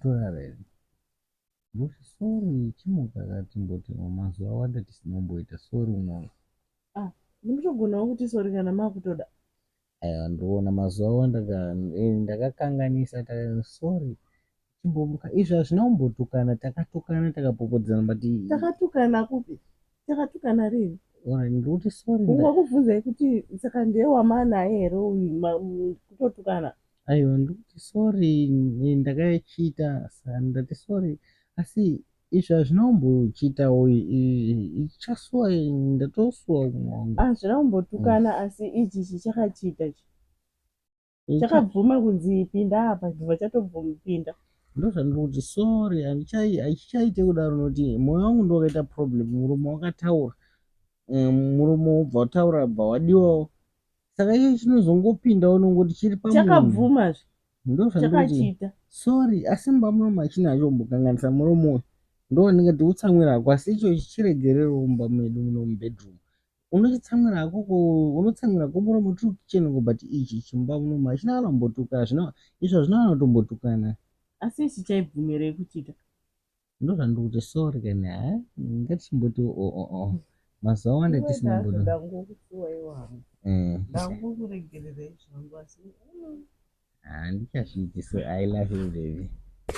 Watorara here? Ndoti sorry chimuka ka timboti mazuva awanda tisina kumboita sorry unoona. Ah, munotogonawo kuti sorry kana makutoda. Aiwa ndikuona mazuva awanda ka eh, ndakakanganisa ta sorry chimbomuka izvi hazvina kumbotukana takatukana takapopodzana but Takatukana kupi? Takatukana rini? Alright, ndikuti sorry nda- Ungakubvunzai kuti saka ndiye wamanaye here uyu kutotukana. Aiwa ndikuti sorry eh, ndakachiita saka ndati sorry asi izvi hazvina kumbochiitawo ichasuwa ndatosuwa umwe wangu. Hazvina kumbotukana asi ichi ichi chakachiita ichi. Chakabvuma kunzi pinda apa chibva chatobvumipinda. Ndozvandiri kuti sorry handichai hachichaite kudaro nokuti moyo wangu ndowakaita problem muromo wakataura muromo wobva wataura bva wadiwawo saka icho chinozongopindawo nongoti chiri pamunhu Chakabvumazve ndozvandiri kuti chakachiita. sorry asi mumba muno machina achombokanganisa muromo uyu ndowandingati utsamwira hako asi icho chichiregererewo mumba medu muno mubedroom unochitsamwira hako ko unotsamwira ko muromo tiri kukicheni uko but ichi chimba munomu hachina kana kumbotuka hazvina izvo hazvina kana kutombotukana. Asi ichi chaibvumirei kuchita? Ndozvandiri kuti sorry kani ha ngatichimboti o o o mazuva awanda Iwe tisina nhasi kumboto ndangokusuwa iwe hangu. eh Ndangokuregererai zvangu asi handichazviiti so I love you baby.